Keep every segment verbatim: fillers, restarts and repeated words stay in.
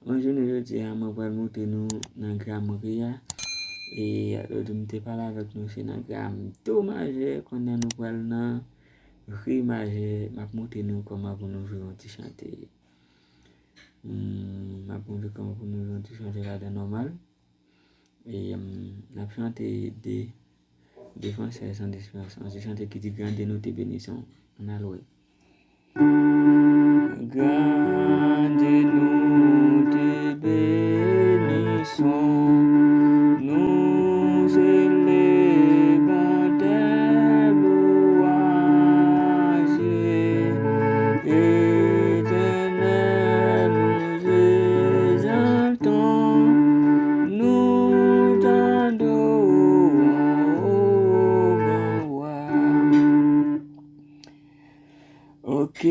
Mwen jounen jodi a, mwen pral montre nou nan gram re a. E lòt jou m te pale avèk nou, se nan gram do majè, kounye a nou pral nan re majè. M ap montre nou kòman pou nou jwe yon ti chante. Hmm, m ap montre kòman pou nou jwe yon ti chante ladan nòmal. E, em, n ap chante de, de Français sans dispersion. An ti chante ki di Grande nous te bénissons. Ann al wè. Grande nous te bénissons, nous élevons tes louanges, Éternel, nous exaltons, nous t'adorons, ô grand roi. Ok,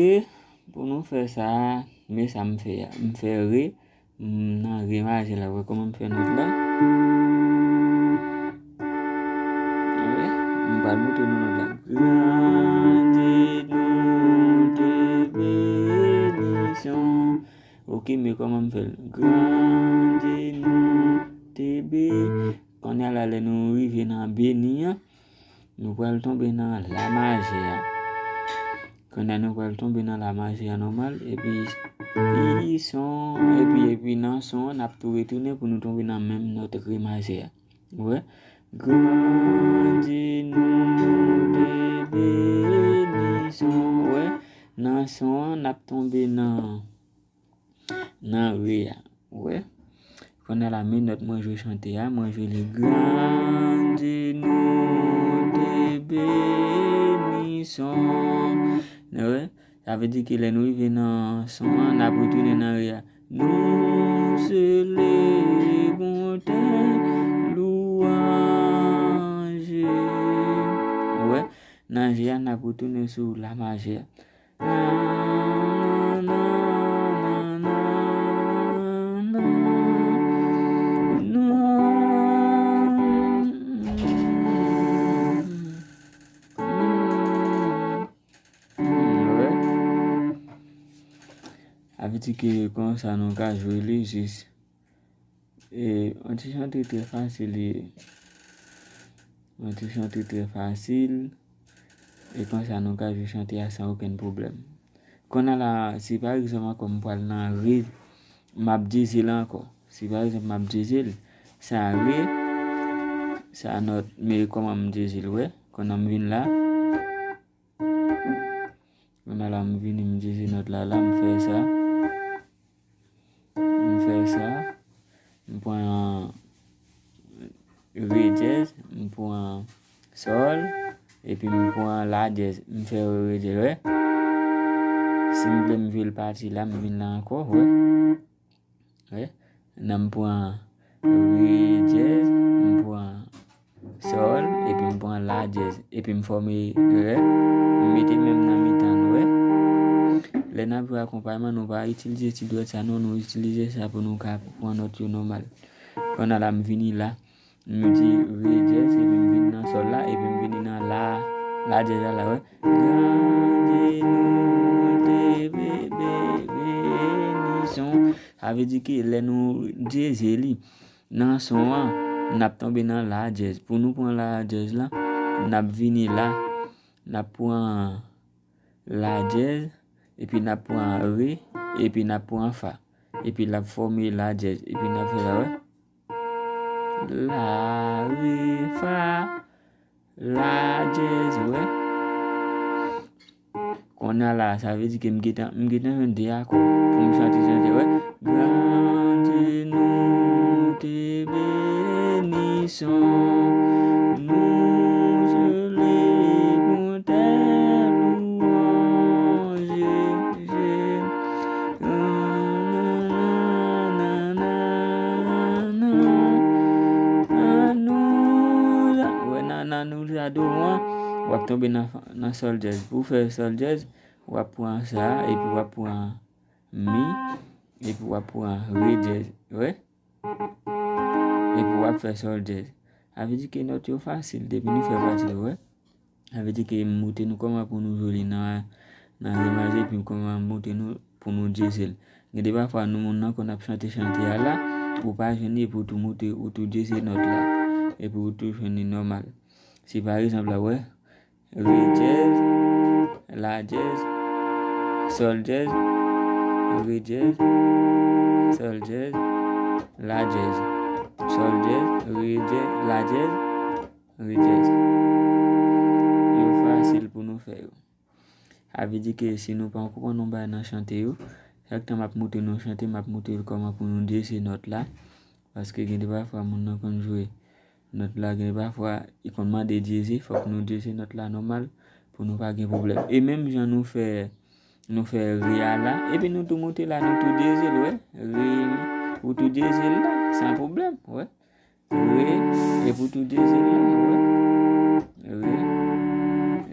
pou nou fè sa, men sa m fè a. M fè re, m nan re majè la. Wè kòman m fè nòt la? Wè, m pral montre nou nòt la. Grande nous te bénissons. Ok, men kòman m fè l? Grande nous te bé-, kounye a la, lè nou rive nan beni an, nou pral tonbe nan la majè a. Kounye a nou pral tonbe nan la majè a nòmal, epi i son, epi, epi nan son an, n ap tou retounen pou nou tonbe nan menm nòt re majè a. Ou wè? Grande nous te bénissons. Ou wè? Nan son an, n ap tonbe nan, nan re a. Ou wè? Kounye a la, men nòt mwen jwe chante a, mwen jwe li Grande nous te bénissons. Ou wè? Sa vle di ke lè nou rive nan son an, n ap retounen nan re a. Nous élevons tes louanges. Ou wè? Nan je a, n ap retounen sou la majè. Sa vle di ke konsa nou ka jwe li jis. E, yon ti chante trè fasil li ye. Yon ti chante trè fasil. E konsa nou ka jwe chante a san okenn pwoblèm. Kounye a la, si pa egzanp ankò m pral nan re, m ap dyeze l ankò. Si pa egzanp m ap dyeze l, sa re, sa nòt, men kòman m dyeze l, wè. Kounye a m vin la. Kounye a la, m vini, m dyeze nòt la, la, m fè sa. M fè sa. M pran re dyèz, m pran sòl, epi m pran la dyèz. M fè re dyèz, wè. Si m vle m jwe l pati la, m vin la ankò, wè. Wè. Nan m pran re dyèz, m pran sòl, epi m pran la dyèz, epi m fòme re, m mete men m nan mitan l, wè. Lè n ap jwe akonpayman, nou pa itilize ti dwèt sa non, nou itilize sa pou nou ka pran nòt yo nòmal. Kounye a la, m vini la, m di re dyèz, epi m vin nan sòl la, epi m vini nan la, la dyèz la, la, wè. Grande nous te bé-, bé-, bénissons. Sa vle di ke lè nou dyeze li, nan son an, n ap tonbe nan la dyèz. Pou nou pran la dyèz la, n ap vini la, n ap pran la dyèz, epi n ap pran re, epi n ap pran fa. Epi l ap fòme la dyèz, epi n ap fè la, wè. La, re, fa, la dyèz, wè. Kounye a la, sa vle di ke m gentan, m gentan jwenn de akò pou m chante, chante, wè. Grande nous te bénissons, nous élevons tes louanges. Wè, nan, nan, nou, adorons, w ap tonbe nan, nan sòl dyèz. Pou w fè sòl dyèz, w ap pran sa, epi w ap pran mi, epi w ap pran re dyèz, wè. Epi w ap fè sòl dyèz. Sa vle di ke nòt yo fasil, depi nou fè pati yo, wè. Sa vle di ke m montre nou kòman pou nou jwe li nan, nan re majè, epi kòman m montre nou pou nou dyeze l. Gen de pafwa nou moun nan konn ap chante chante a la, ou pa jwenn li epi ou tou moute, ou tou dyeze nòt la, epi ou tou jwenn li nòmal. Si pa egzanp la, wè, re dyèz, la dyèz, sòl dyèz, re dyèz, sòl dyèz, la dyèz, sòl dyèz, re dyèz, la dyèz, re dyèz. Yo fasil pou nou fè yo. Sa vle di ke si nou pa konprann yon bagay nan chante yo, chak tan m ap moute nou chante, m ap moute l kòman pou nou dyeze nòt la. Paske gen de pafwa moun nan konn jwe nòt la, gen de pafwa li konn mande dyeze, fòk nou dyeze nòt la nòmal pou nou pa gen pwoblèm. E menm jan nou fè, nou fè re a la, epi nou tou moute la, nou tou dyeze l, wè. Re, ou tou dyeze l la, san pwoblèm, wè. Re, epi w tou dyeze l la, wè. Re,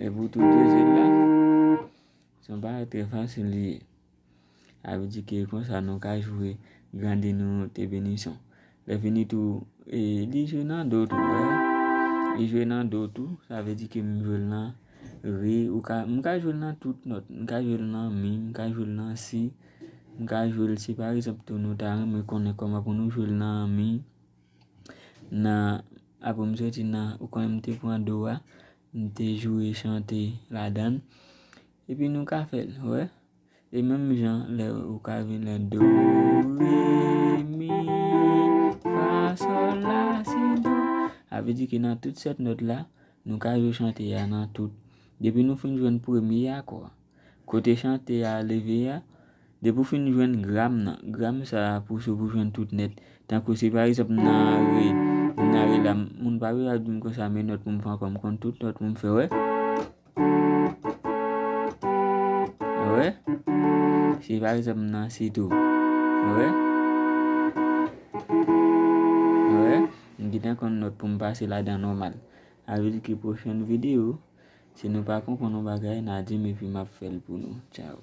epi w tou dyeze l la. Se yon bagay trè fasil li ye. Sa vle di ke konsa nou ka jwe Grande nou te benison. Lè fini tou, e, li jwe nan do tou, wè. Li jwe nan do tou, sa vle di ke m jwe l nan re, ou ka, m ka jwe l nan tout nòt. M ka jwe l nan mi, m ka jwe l nan si, m ka jwe l si pa egzanp tou nou ta renmen konnen kòman pou nou jwe l nan mi. Nan, apre m soti nan, ou konnen m te pran do a, m te jwe chante ladan l. Epi nou ka fè l, wè. E menm jan, lè ou ka vin lè do, re, mi, fa, sòl, la, si, do. Sa vle di ke nan tout sèt nòt la, nou ka jwe chante a nan tout. Depi nou fin jwenn premye akò a, kote chante a leve a, depi w fin jwenn gram nan, gram sa a pouse w pou jwenn tout nèt. Tankou si pa egzanp nan re, nan re la, moun pa bezwen ap di m konsa, men nòt pou m fè ankò, m konn tout nòt pou m fè, wè. Wè? Si pa egzanp nan si tou. Wè? Wè? M gentan konn nòt pou m pase ladan nòmal. Sa vle di ke pwochèn videyo, si nou pa konprann yon bagay, n a di m epi m ap fè l pou nou. Tchaw.